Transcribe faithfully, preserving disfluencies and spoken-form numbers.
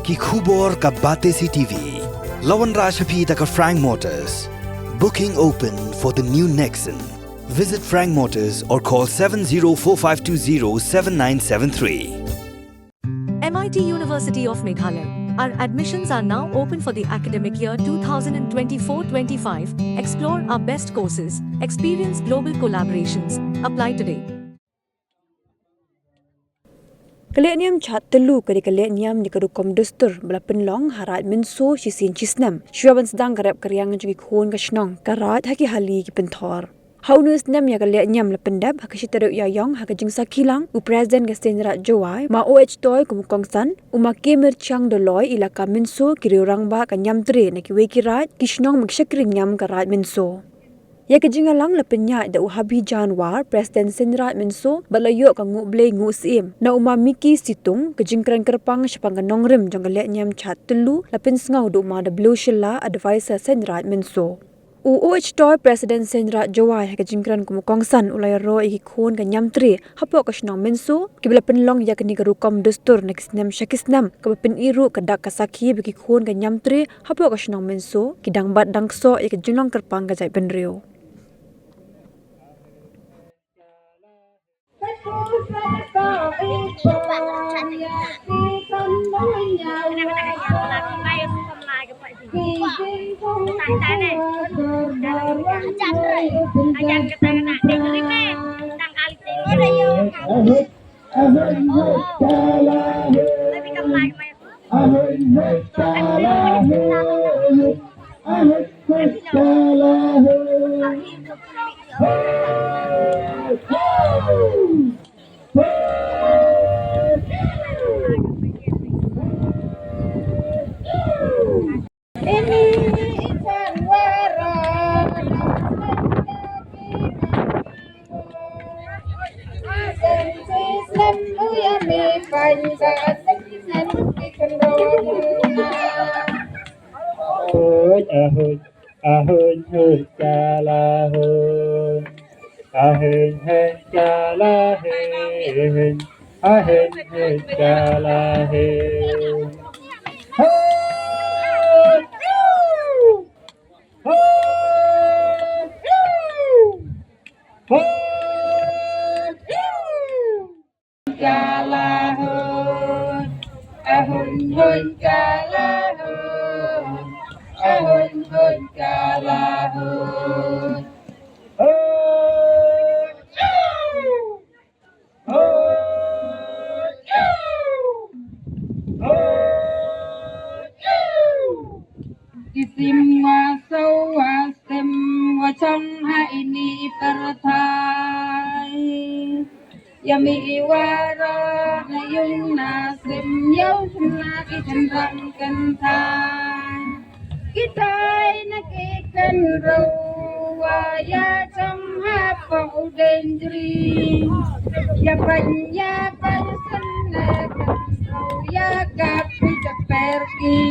Ki khubor ka Batesi T V. La wanrah sha phi da ka Frank Motors. Booking open for the new Nexon. Visit Frank Motors or call seven zero four five two zero seven nine seven three. M I T University of Meghalaya. Our admissions are now open for the academic year twenty twenty-four twenty-five. Explore our best courses, experience global collaborations. Apply today. Ka lehniam Chaad Tyllu ka dei ka lehniam ne ka rukom dustur ba la pynlong ha Raid Mynso shisien shisnem, shuwa ban sdang ka rep ka riang jong ki khun ka shnong, ka raid ha ki hali ki pynthor. Ha une u snem ïa ka lehniam la pyndep ha ka shi tarik Ïaiong ha ka jingsakhi lang u President ka Seiñ Raij Jowai, Ma O H Toy kum u kongsan, u Ma K Mirchiang Doloi, Ilaka Mynso, ki riew rangbah ka Niamtre na kiwei ki raid, ki shnong bad ki shakri niam ka Raid Mynso. Ïa ka jingïalang la pynïaid da u Habi Janwar, President Seiñ Raij Mynso, bad la ïoh ka nguh blei nguh syiem na u Ma Miki Situng, ka jingkren kyrpang shaphang ka nongrim jong ka lehniam Chaad Tyllu la pynsngew da u Ma W Shylla, Advisor Seiñ Raij Mynso. U O H Toy, President Seiñ Raij Jowai, ha ka jingkren kum u kongsan, u la ïaroh ïa ki khun ka Niamtre hapoh ka shnong Mynso kiba la pynlong ïa kane ka rukom dustur na ki snem sha ki snem, kaba pyni ruh ka dak ka sakhi ba ki khun ka Niamtre hapoh ka shnong Mynso ki dang bat dang ksoh ïa ka jinglong kyrpang ka jaitbynriew. Ahoy, ahoy, ahoy, ahoy, kala hoy. Ahoy, ahoy, kala hoy. Ahoy, ahoy, kala hoy. Hoy! Hoy! Hoy! Kala hoy, ahun hun kala hoy, ahun hun kala hoy. Hoy! Hoy! Hoy! Ki sim wa saw wa sem wa chong ha ini i pyrthai. Ïa mih i waroh na ïung na sim ïoh na ki kynrang kynthai. Ki tai na ki kynrong wa ïa chong hapoh u dendri. Ïa paiñ ïa paiñ syn na kynrong ïa ka phi ka per ki.